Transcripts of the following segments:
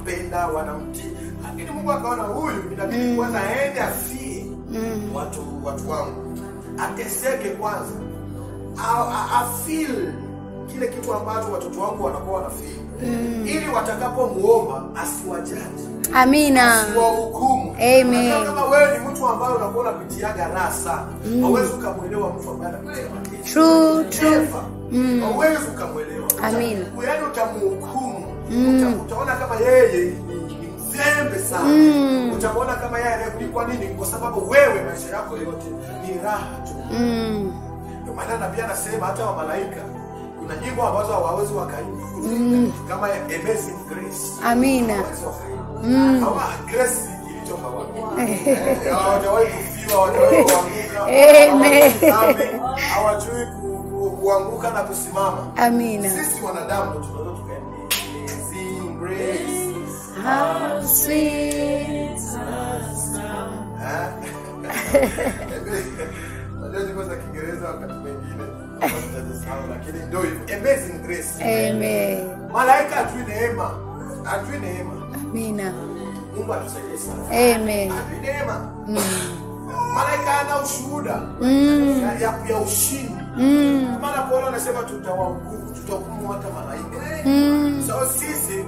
wanampenda, wanamtii. Lakini Mungu akaona huyu inabidi kwanza aende afie watu wangu. Ateseke kwanza. Afeel kile kitu ambacho watoto wangu wanakuwa wanafeel. Ili watakapomuomba asiwajaji. Amina. Asiwahukumu. Amen. Kama wewe ni mtu ambaye unakuwa unapitiaga raha sana, hauwezi ukamuelewa mtu ambaye anapitia mateso. True, true. Hauwezi ukamuelewa. Amina. Yaani utamhukumu. Utaona kama yeye ni mzembe sana. Utamuona kama yeye ni kwa nini? Kwa sababu wewe maisha yako yote ni raha tu. Ndio maana nabii anasema hata wa malaika kuna nyimbo ambazo hawawezi wakaimba. Kama Amazing Grace. Amina. Hawa grace ilitoka wapi? Hawajawahi kufiwa, hawajawahi kuanguka. Amen. Hawajui kuanguka na kusimama. Amina. Sisi wanadamu tunaweza tukaimba Amazing Grace. How sweet. Unajua nyimbo za Kiingereza wakati mwingine tutajisahau, lakini ndio hivyo. Amazing Grace. Amen. Malaika hajui neema. Hajui neema. Amina. Mungu atusaidie sana. Amen. Hajui neema. Malaika ana ushuhuda ya ushindi. Maana Paulo anasema tutawahukumu, tutahukumu hata malaika. So sisi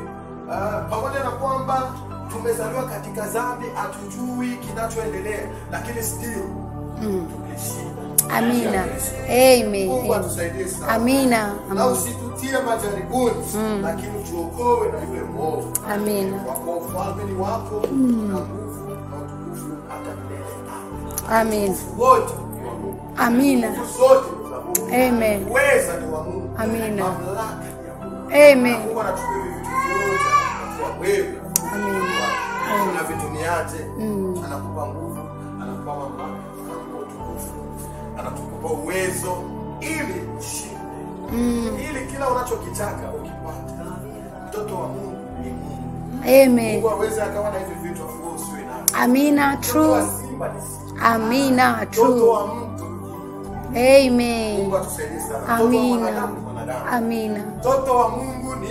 pamoja na kwamba tumezaliwa katika dhambi, hatujui kinachoendelea, lakini still tulishinda. Amina. Amen. Mungu atusaidie sana. Amina. Na usitutie majaribuni, lakini tuokoe na yule mwovu. Amina. Kwa kuwa ufalme ni wako, na nguvu na utukufu hata milele. Amina. Wote ni wa Mungu. Amina. Nguvu zote ni za Mungu. Amen. Uweza ni wa Mungu. Amina. Mamlaka ni ya Mungu. Amen. Mungu anachukua hivi vitu vyote anakupa wewe. Amina. Unavitumiaje? Anakupa nguvu, anakupa mamlaka, anakupa utukufu, anatukupa uwezo ili ushinde. Ili kila unachokitaka ukipate. Mtoto wa Mungu ni Mungu. Amen. Mungu hawezi akawa na hivi vitu afu wewe usiwe navyo. Amina. Mtoto wa True. simba ni simba. Amina. Mtoto True. wa mtu. Amen. Mungu atusaidie sana. Mtoto wa Amina. mwanadamu ni mwanadamu. Amina. Mtoto wa Mungu ni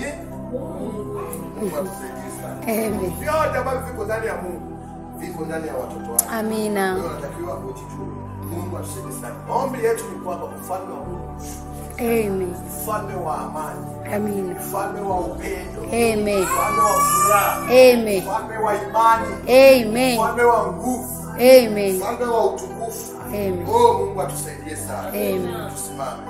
Mungu. Mungu atusaidie sana. Amen. Vyote ambavyo viko ndani ya Mungu viko ndani ya watoto wake. Amina. Wewe unatakiwa ujijue. Mungu atusaidie sana. Maombi yetu ni kwamba ufalme wa Mungu, Amen. ufalme wa amani, Amina. ufalme wa upendo, Amen. ufalme wa furaha, Amen. ufalme wa imani, Amen. ufalme wa nguvu, Amen. ufalme wa utukufu. Amen. Oh, Mungu atusaidie sana. Amen. Tusimame.